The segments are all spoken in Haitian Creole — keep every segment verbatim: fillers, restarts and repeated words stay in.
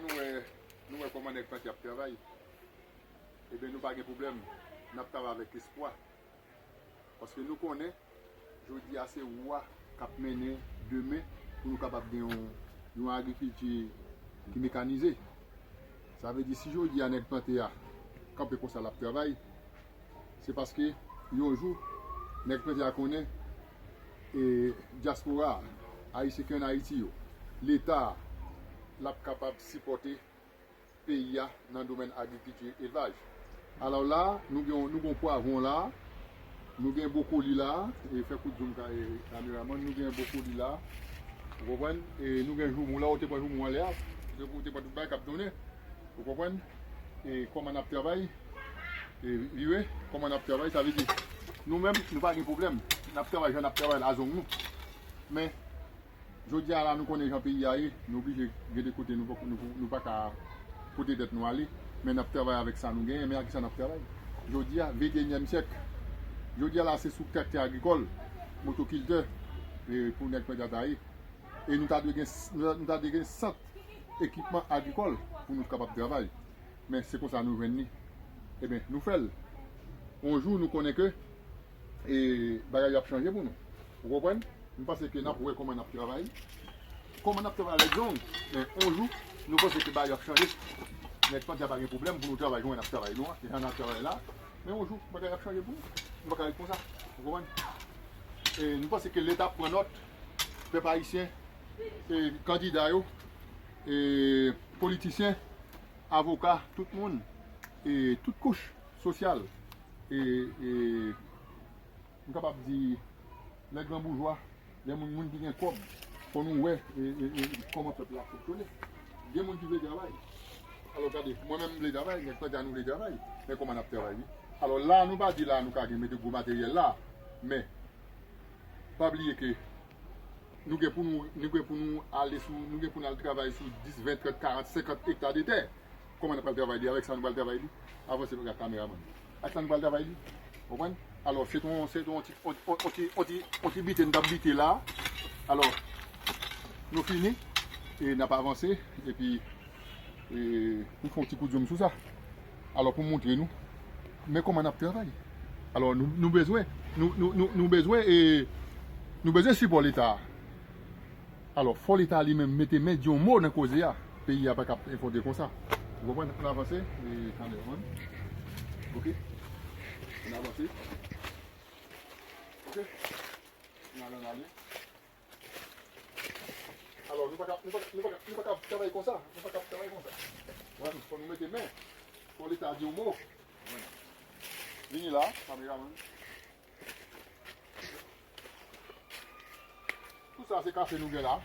Nou wè, nou wè kòman nèg plante ap travay. Ebyen, nou pa gen pwoblèm. N ap travay avèk espwa. Paske nou konnen, jodi a se ou a k ap mennen demen pou nou kapab gen yon, yon agrikilti ki mekanize. Sa vle di, si jodi a nèg plante a kanpe konsa l ap travay, se paske yon jou, nèg plante a konnen, e, dyaspora a, Ayisyen ki ann Ayiti yo, Leta a, l ap kapab sipòte peyi a nan domèn agrikilti, elvaj. Alò la, nou gen, nou gen pwavwon la, nou gen bwokoli la, e fè kout zoom ka-, e, kameramann, nou gen bwokoli la, ou konprann? E nou gen joumou la, ou te pran joumou anlè a, ou te, ou te pran tout bagay k ap donnen, ou konprann? E kòman n ap travay? E vire, kòman n ap travay? Sa vle di, nou menm, nou pa gen pwoblèm. N ap travay jan n ap travay la, zong nou. Men, jodi a la, nou konnen jan peyi a ye, nou oblije gen de kote nou, nou, nou pa ka pote tèt nou ale, men n ap travay avèk sa nou genyen, men ak ki sa n ap travay. Jodi a, venteyinyèm syèk, jodi a la, se sou traktè agrikòl, motokiltè, e pou nèg plante a ye. E nou ta dwe gen, nou ta, nou ta dwe gen sant ekipman agrikòl pou nou kapab travay. Men se konsa nou jwenn li. Ebyen, nou fè l. Yon jou, nou konnen ke, e, bagay yo ap chanje pou nou. Ou konprann? Nou panse ke n ap wè kòman n ap travay. Kòman n ap travay avèk zong. Men yon jou, nou panse ke bagay yo ap chanje. Nèg plante a pa gen pwoblèm pou nou travay jan n ap travay nou an. Se jan n ap travay la. Men yon jou, bagay yo ap chanje pou nou. Nou pa ka ret konsa. Ou konprann? E nou panse ke Leta ap pran nòt. Pèp ayisyen, e, kandida yo, e, politisyen, avoka, tout moun, e tout kouch sosyal, e, e, m kapab di, lè gran boujwa, lè moun, moun ki gen kòb, fò nou wè, e, e, e, kòman pèp la fonksyone. Gen moun ki vle travay. Alò, gade, mwen menm m vle travay, nèg plante a nou vle travay, men kòman n ap travay, wi. Alò, la, nou pa di la, nou ka gen mete gwo materyèl la, men, pa bliye ke nou gen pou nou, nou gen pou nou ale sou, nou gen pou nou al travay sou dis, ven, trant, karant, senkant ekta de tè. Kòman nou pral travay li? Avèk sa nou pral travay li? Avanse, gad kameramann. Ak sa nou pral travay li? Konprann? Alò, se ton, se ton ti, on, on, on ti, on ti, on ti bite nou t ap bite la. Alò, nou fini. E n ap avanse. Epi, e, pou fè yon ti kout zoom sou sa. Alò, pou montre nou. Men kòman n ap travay. Alò, nou, nou bezwen, nou, nou, nou, nou bezwen, e, nou bezwen sipò Leta a. Alò, fò Leta li menm mete men, di yon mo nan koze a. Peyi a pa ka ap efondre konsa. Ou konprann? Ann avanse, e, kameramann. Oke. Ann avanse. Oke. Ann ale, ann ale. Alò, nou pa ka, nou pa ka, nou pa ka, nou pa ka travay konsa. Nou pa ka travay konsa. Wè, fò nou mete men. Fò Leta di yon mo. Vini la, kameramann. Tout sa se kafe nou gen la.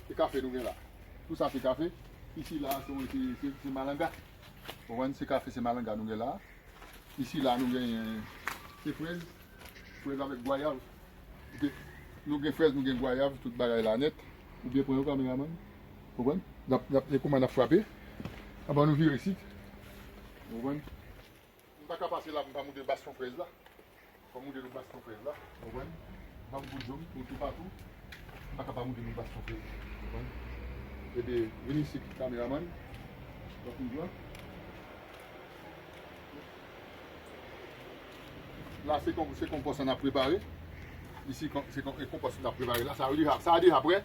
Se kafe nou gen la. Tout sa se kafe. Isi la, se, se, se, se malanga. Ou konprann? Se kafe, se malanga nou gen la. Isi la, nou gen, se frèz. Frèz avèk gwayav. Oke. Nou gen frèz, nou gen gwayav, tout bagay la nèt. Ou byen pran yo, kameramann? Ou konprann? N ap, n ap, se kòman n ap frape. Anvan nou vire isit. Ou konprann? M pa ka pase la pou m pa montre bastyon frèz la. Fò m montre nou bastyon frèz la. Ou konprann? M pa pou zoom pou toupatou. M pa ka pa montre nou bastyon frèz la. Ou konprann? Epi, vin isit, kameramann. Fò m pran. La, se kon, se konpòs la n ap prepare. Isi, kon, se kon, e konpòs la n ap prepare la. Sa yo deja, sa yo deja prè.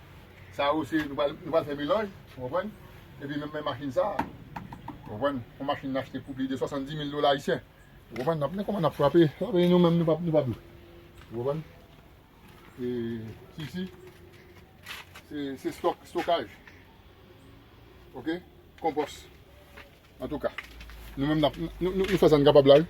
Sa yo, se, nou pral, nou pral fè melanj, ou konprann? Epi menm, menm machin sa, ou konprann? Yon machin n achte pou plis de swasanndis mil dola ayisyen. Ou konprann? N ap, men kòman n ap frape? Frape nou menm, nou p ap, nou p ap jwe. Ou konprann? E, isi, se, se stòk, stokaj. Oke? Konpòs. Antouka, nou menm n ap, nou, nou, nou fè sa n kapab la, wi.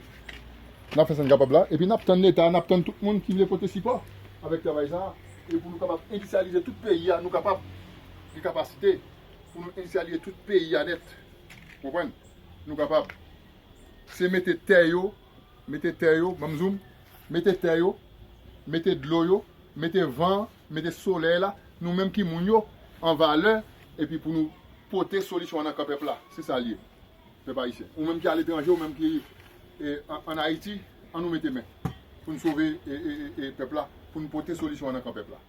N ap fè sa n kapab la. Epi n ap tann Leta, n ap tann tout moun ki vle pote sipò avèk travay sa a. E pou nou kapab endistriyalize tout peyi a, nou kapab gen kapasite pou nou endistriyalize tout peyi a nèt. Konprann? Nou kapab. Se mete tè yo, mete tè yo, ban m zoom, mete tè yo, mete dlo yo, mete van an, mete solèy la, nou menm ki moun yo, an valè, epi pou nou pote solisyon an nan kan pèp la. Se sa l ye, pèp ayisyen. Ou menm ki aletranje, ou menm ki, e, an, ann Ayiti, ann nou mete men pou n sove, e, e, e, e, pèp la, pou n pote solisyon an nan kan pèp la.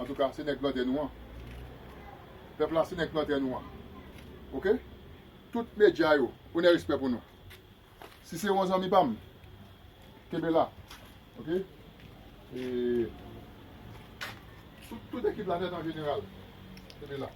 Antouka, se nèg plantè nou an. Pèp la, se nèg plantè nou an. Ok? Tout medya yo, onè, respè pou nou. Si se yon zanmi pa m, kenbe la. Ok? E tout, tout ekip la nèt an jeneral, kenbe la.